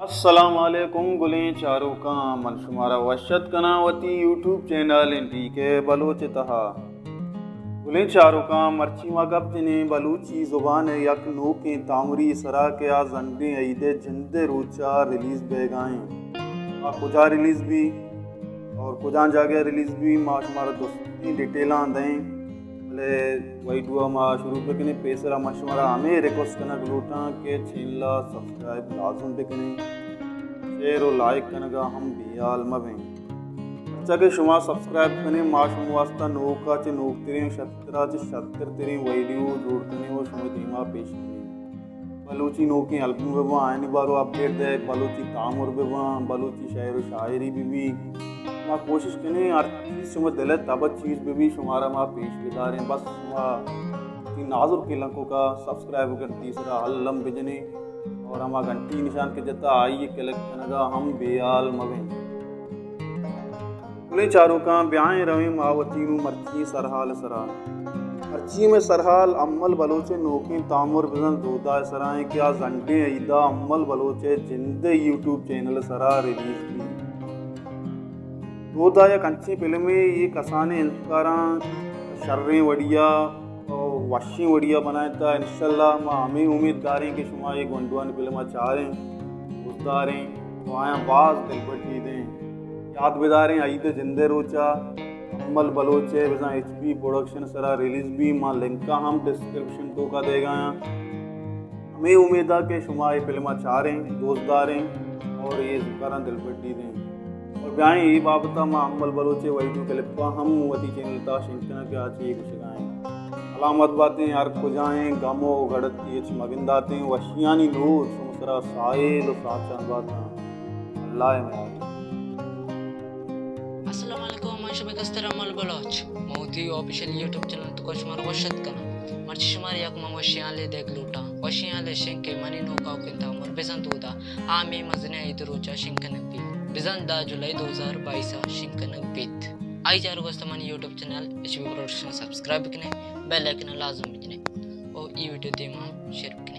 السلام علیکم گلیں چاروکاں، من شمارا وش ات کناں وتی یوٹیوب چینل این ڈی کے بلوچ ءِ تہا۔ گلیں چاروکاں، مرچی ما گپ جنیں بلوچی زبان ءِ یک نوکیں تامری سرا کہ آ زنڈیں عید ءِ جند ءِ روچا ریلیز بیگا ایں۔ آ کجا ریلیز بی اور کجا جاگہ ریلیز بی، ما شمارا درستیں ڈیٹیلاں دئیں۔ بلے ویڈیو ءَ ما شروع بکنیں، پیسرا من شمارا ہمے ریکویسٹ کنگ لوٹاں کہ چینل ءَ سبسکرائب لازم بکنیں، شیئر و لائک کنگا ہم بے حال مبیں۔ پرچا کہ شما سبسکرائب کنیں، ما شما واسطہ نوکا چہ نوکتریں، شترا چہ شترتریں ویڈیو جوڑ کنیں و شما دیما پیش کنیں۔ بلوچی نوکیں البم بہ باں، آیانی بارو اپڈیٹ دئیگ، بلوچی تامر بہ باں، بلوچی شعر و شاعری بہ بی۔ ما کوشش کنیں ہر چیز شما دل ءِ تب ءِ چیز بہ بی، شمارا ما پیش بداریں۔ بس شما وتی نازرکیں لنکوکا سبسکرائب گھنٹی سرا الم بجنیں اور ہما گھنٹی نشان کہ جتا آئی کلک کنگا ہم بے حال مبیں۔ گلیں چاروکاں، بیائیں رویں ما وتی نوں مرچی سرحال سرا۔ مرچی مئے سرحال امل بلوچ ءِ نوکیں تامر بزاں دودا ءِ سرا ایں کہ آ زنڈیں عیدا امل بلوچ ءِ جند ءِ یوٹیوب چینل ءِ سرا ریلیز بی۔ دودا یک انچیں فلمے، اے کسانیں انتکاراں شریں وڑیا و وشیں وڑیا بنائینتا۔ انشاءاللہ ما ہمے امید داریں کہ شما اے گونڈوانی فلم ءَ چاریں، دوست داریں و آیاں باز دلبڈی دیں۔ یات بداریں، عید ءِ جند ءِ روچا امل بلوچ ءِ بزاں ایچ بی پروڈکشن ءِ سرا ریلیز بی، ما لنکاں ہم ڈسکرپشن توکا دیگایاں۔ ہمے امیدا کہ شما اے فلم ءَ چاریں، دوست داریں اور اے انتکاراں دلبڈی دیں۔ اور بیائیں اے بابتا ما امل بلوچ ءِ ویڈیو کلپاں ہم وتی چینل ءِ تہا شنگ کناں کہ آ چی گوشگا ایں۔ سلامت باتیں، ہر کجائیں، غم و گڑتی ہچ مگنداتیں، وشیانی نور شما سرا ساحل و ساچان باتاں۔ اللہ ءِ میار۔ السلام علیکم، من شمئے کستر امل بلوچ۔ من وتی آفیشل یوٹیوب چینل ءِ توکا شمارا وش ات کناں۔ مرچی شمارا یک من وشیں ہالے دیگ لوٹاں۔ وشیں ہال ایش انت کہ منی نوکیں تامر بزاں دودا آ مئے مزنیں عید ءِ روچا شنگ کنگ بیت۔ بزاں دہ جولائی دو ہزار بائیس ءَ شنگ کنگ بیت۔ آئی چارگ واسطہ منی YouTube channel H B production ءَ سبسکرائب بکنیں، بیل آئیکن ءَ لازم بجنیں و اے ویڈیو دیما ہم شیئر بکنیں۔